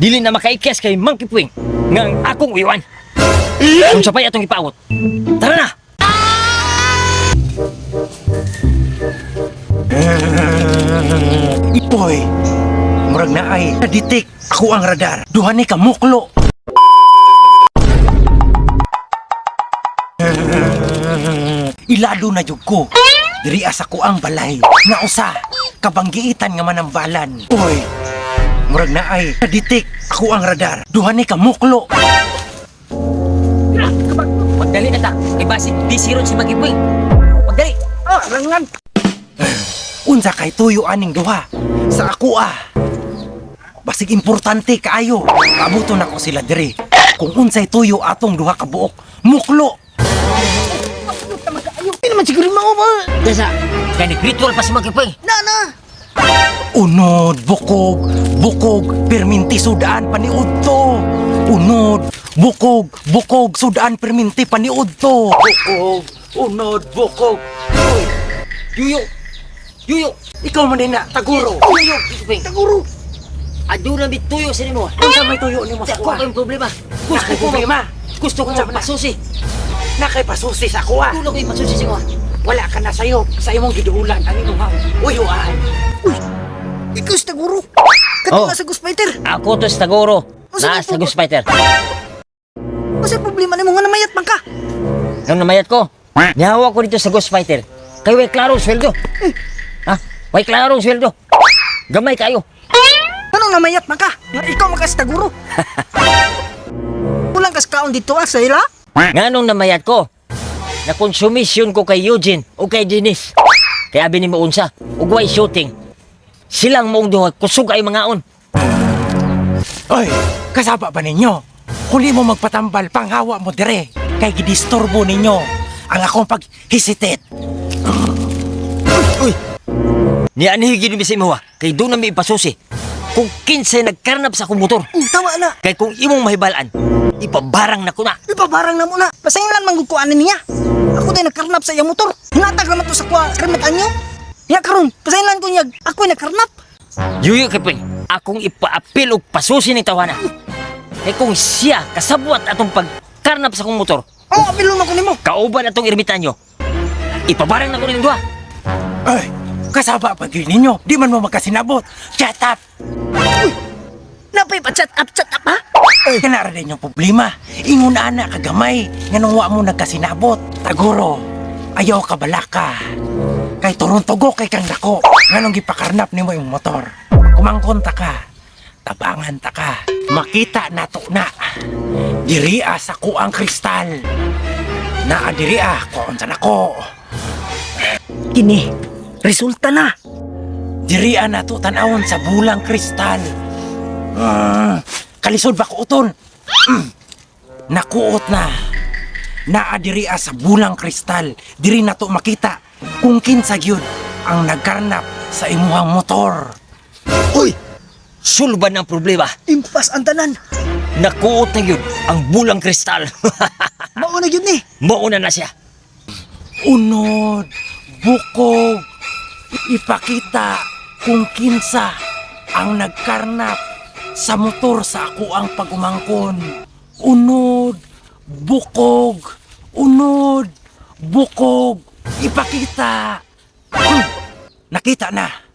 Dili na makaikyas kay Monkey Puwing nga ang akong uyawan. Kung sapay atong ipaawot. Tara na! Ipoy, murag na ay na-detect ako ang radar. Duha ni ka muklo. Ilado na jud ko. Diri asa ko ang balay. Nga usa kabanggiitan nga manambalan. Oy, murag na ay na-detect ako ang radar. Duha ni ka muklo. Pagdali na ta. Kay basig di siron si Monkey Puwing. Pagdali! Ah, langan. Unsa kay tuyo aning duha sa ako ah. Basig importante kaayo. Pabuto nako sila diri. Kung unsay tuyo atong duha ka buok, muklo. Di naman siguro mao ba? Dasa, kay nag-ritual pa si Monkey Puwing. Na na. Unod, bukog, bukog, perminti sudaan paniud to. Unod, bukog, bukog, sudaan perminti paniud to. Bukog, unod, bukog. Uy, Yuyo! Yuyo! ikaw man din na, taguro. Tuyo! Monkey Puwing! Taguro. Aduna mi tuyo sa nimo. Unsa may tuyo nimo sa Ako kuha? kayong problema. Gusto Nakay ko problema. Gusto ko Unsa man na? magpasusi. Nakay pasusi sa kuha. Tulog ko yung pasusi sa kuha. Wala ka na sayo sa imong giduulan ang imong uyuan. Ikaw si Taguro. Kato Oh. nga sa Ghost Fighter. Ako to sa Taguro. Unsa Na may sa Ghost Fighter. Kasi problema nimo nga namayat man ka. Nung namayat ko, nihawa ko dito sa Ghost Fighter. Kay way klarong sweldo. Ha? Way klarong sweldo. Gamay kayo. Anong namayat man ka? Nga ikaw man ka si Taguro. Kulang kas kaon dito ah, sa ila. Nga nung namayat ko, nakonsumisyon ko kay Eugene o kay Denise. Kaya abi ni mo unsa, ug way shooting. Silang maong duha, kusog ay mangaon. Oy, kasaba ba ninyo? Kung di mo magpatambal, panghawa mo dire. Kay gidisturbo ninyo ang akong paghisitit. Uy! Nianhi gid mi sa imuha, kay doon na mi ipasusi. Kung kinsay nagkarnap sa akong motor, Tama na. kay kung imong mahibalaan, ipabarang na ko na. Ipabarang na muna. Pasainlan man gud ko ani niya. Ako din nagkarnap sa iyang motor. Hinatag naman to sa kuha kermit anyo. Ya karon, pasainlan ko niya. Ako nagkarnap. Yuyo kay Pwing, akong ipaapil og pasusi ning tawana. Kay kung siya kasabwat atong pagkarnap sa akong motor, Oh, apilon man ko nimo. kauban atong ermitanyo, ipabarang na ko ning duha. Ay, kasaba pa gyud ninyo. Di man mo magkasinabot. Shut up! Napay pa chat up ha? Kana ra din yung problema. Ingon ana kagamay nga nung wa mo nagkasinabot. Taguro, ayaw ka balaka. Kay turun-tugo kay kang dako. Nganong gipakarnap nimo imong motor. Kumangkon ta ka. Tabangan ta ka. Makita nato na. Diri sa kuang kristal. Naa diri kuon sa nako. Kini, resulta na. Diri nato tan-awon sa bulang kristal. Ah, kalisod ba kuoton? Nakuot na. Naa diri sa bulang kristal. Diri nato makita kung kinsa gyud ang nagkarnap sa imuhang motor. Uy! Sulban ang problema. Impas ang tanan. Nakuot na yun ang bulang kristal. Mao na gyud ni. Mauna na siya. Unod, bukog, ipakita kung kinsa ang nagkarnap sa motor sa ako ang pagumangkon. Unod, bukog, unod, bukog, ipakita. Nakita na.